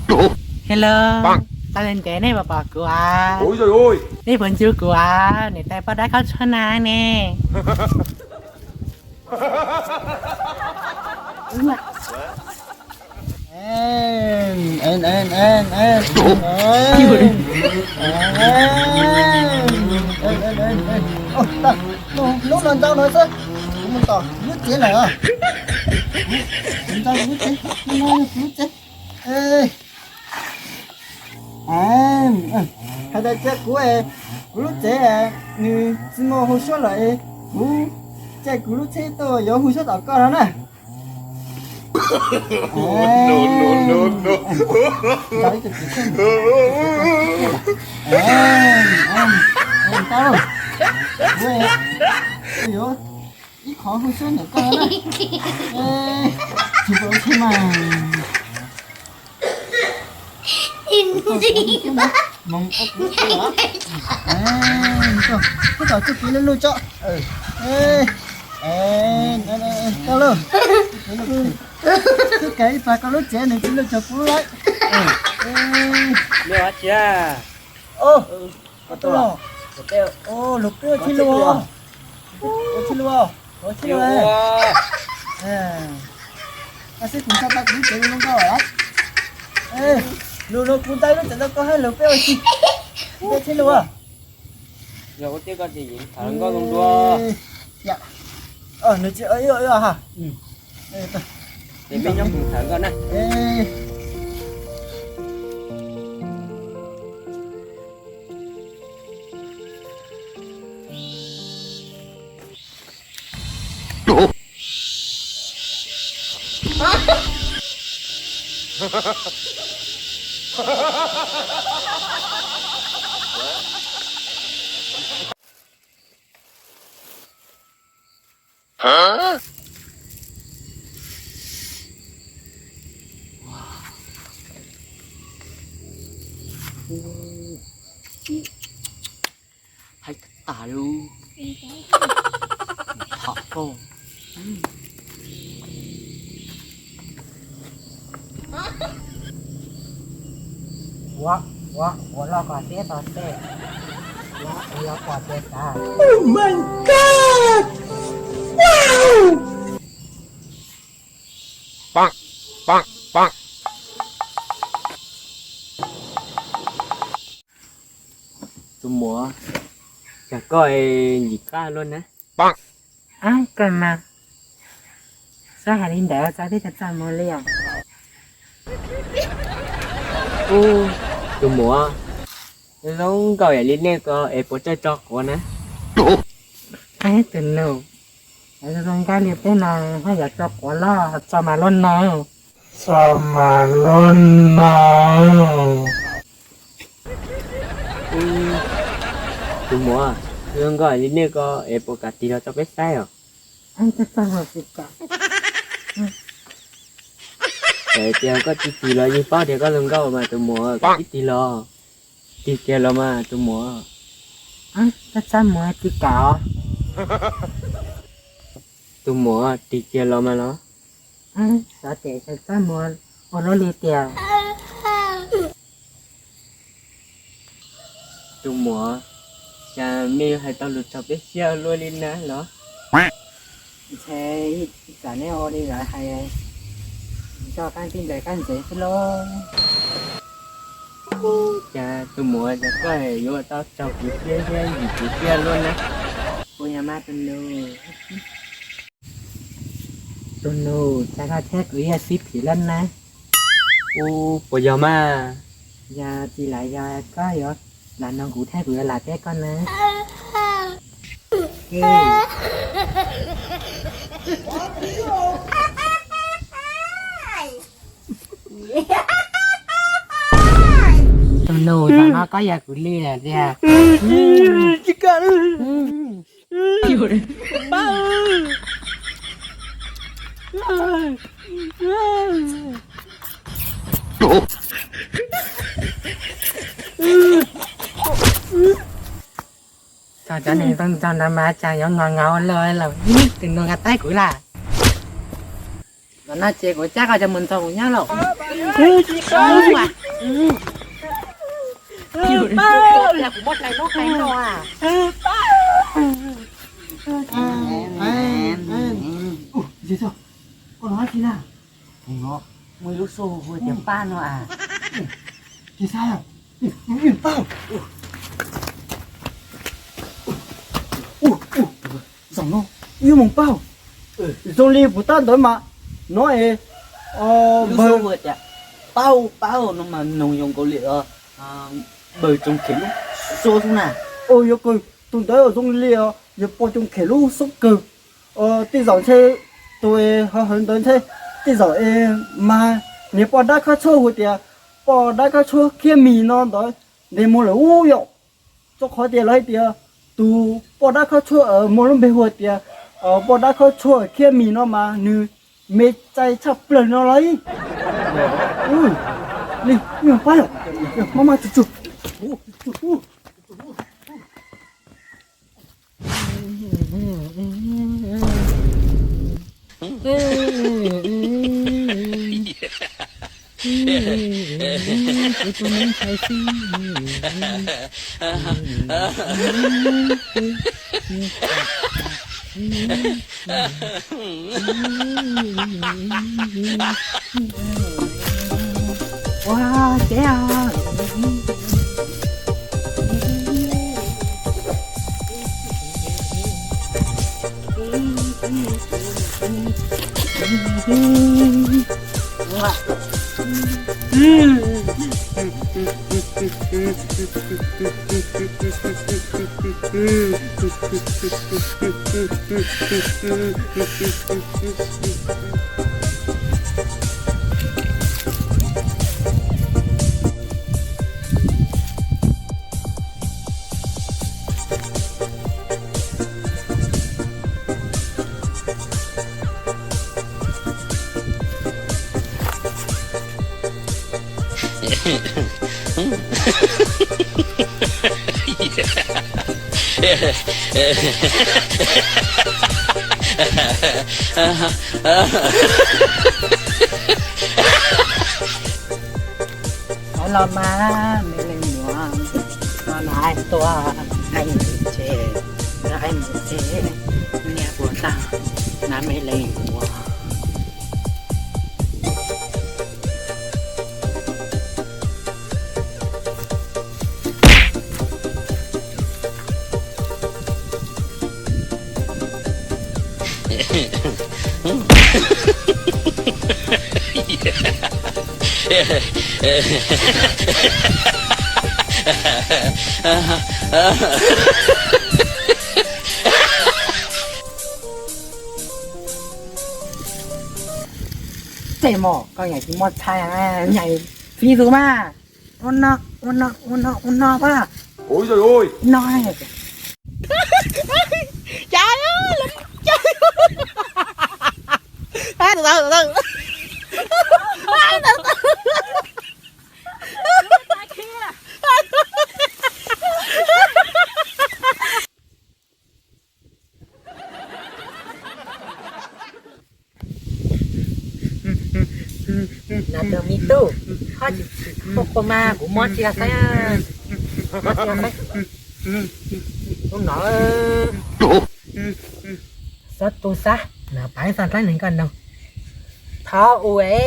Hello, tau ntev nej puas pom kuv as? Nej puas nco kuv as? Niam tais poj dab koj tshuaj na ne. Lub no ntau no xwb, kuv mus tom lub tsev lawm. Ntau lub tsev, lub tsev. Hais tias cia kuv, kuv lub tsev nws tsis muaj hu suab lawm, kuv caij kuv lub tsheb tuaj yuav hu suab tom koj no na. Ib qhov hu suab ntawm koj na. Tsis tau thiab mas. Koj kom txuj kev luj luj tso. Tau lauj. Txuj kev ib plag koj lub tsev nws tsis luj txog kuv lawm. Lus peb ua txhij lus, ua txhij lus, ua txhij lus. Koj xib kuv tso tau kuv lub tsev zoo nkauj lawm. Lus no kuv tau lub tsev rau koj hab lus peb ua txhij, peb txhij lus. Yog ua tiag koj tsis tham nkauj zoo dua. Nws tsis ib ib ha. Ces peb nyob kuv tham nkauj na. Haib tag lub tham koj. Ua, ua, ua loj koj thiab tau tej. Ua, ua loj koj thiab tau. Tus muam, cas koj ncim qab luaj na. Ab, koj mas, txhob hais li ntawd, txhob txaj muag li os. Ub, tus muam, zoo nkauj yam li nej ko es puas tso quav na? Ab, tus nus, zoo nkauj li peb no haj yam tso quav los tso mas luaj no. Tso mas luaj no. Tus muam, zoo nkauj li nej ko es puas kam tig los tso peb saib os? Txawm tias koj tsis tig los yeej paub tias koj zoo nkauj mas tus muam, koj tib tig los. Tig kiag los mas tus muam. Txaj muag tsis kam os. Tus muam, tig kiag los mas los. Xav tias txaj muag ua luaj li tiag. Tus muam, cas nej yuav hais tau lus txog peb siab luaj li na los? Ntshe ib tsam neb ua li lawv hais, nco qab tij ntes qab ntsev xwb lauj. Cas tus muam, cas koj yuav tau txog kuv siab thiab yim kuv siab luaj na. Puas yog mas tus nus? Tus nus, cas koj thiab kuv yog sib phim lawm na? Ub, puas yog mas? Yog tsis lam yog koj yuav lam nug kuv thiab kuv yuav lam teb koj na. Tus nus, zaum no koj yog kuv li lawm tiag. Txog cov neeg tau ntxog ntawd mas cas yuav ngos ngos ua luaj lawm, tus nus nqa taib kuv lawm. Los no ces kuv cab koj coj mus ntxog kuv nyob lauj. Tsis tau mas. Kuv muab hlais noj hlais noj. Koj no dab tsi na? Muaj ib lub xu hu tias Paj no as. Tsis saib. Paj. Zaum no wb mus Paj. Zoo li puas tab ntawd mas no es npawg hu tias Paj, Paj no mas noog zoo nkaus li npawg Tsoos Khem lub xub xwb na. Yuav kawg tus ntawd zoo li yog pog Tsoos Khem lub xub kawg. Tej zaum ntshe tus hauv hawv ntawd ntshe tej zaum es mas niag poj dab khab tshuab hu tias poj dab khab tshuab Khiab Mis no ntawd ntes muag lawm ub yom. Rau qhov tias lawv hais tias tus poj dab khab tshuab muaj lub npe hu tias poj dab khab tshuab Khiab Mis no mas nws me ntsis tshaj plaws no los ib. Li, maj maj tsuag tsuag. Kuv tus me ntxhais xwb. Ua, ces os. Los mas me leej muam, no na, tuaj, mus tsev, mus tsev, niam ua tag na me leej muam. Tej mos koj nyaim tsis muaj txhais, nyaim fij xwb mas. Ua no, ua no, ua no, ua no pas. Ui, ui, ui. No. Cas, cas. Nas tus me tub, koj tsis txhim koj qhua mas kuv muab txiag saib, muab txiag saib. Ub no, xob tu xab, nas pab xav dlaab neeg koj no. Thov ua es.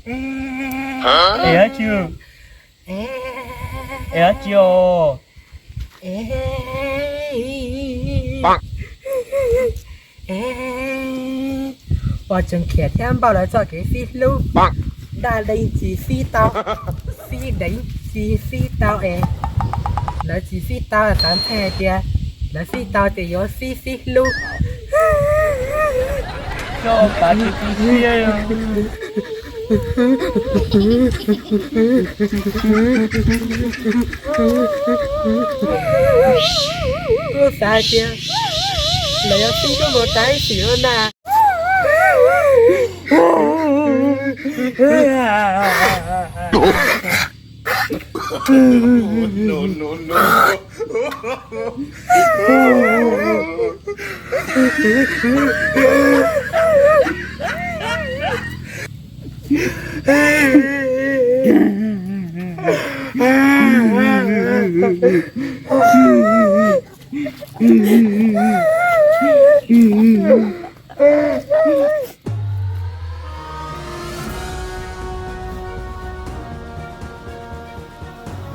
Es dab tsi? Es dab tsi os? Pog Tseev Khiav thiab Npauj lawv txoj kev sib hlub, Daj Deev tsis sib tau, Xib Deev tsis sib tau es lawv tsis sib tau, xav ntshai hais tias lawv sib tau ces yuav sib sib hlub. Coj pav tsis tu siab. Kuv xav hais tias lawv yuav sib hlub mus tag ib sim no na.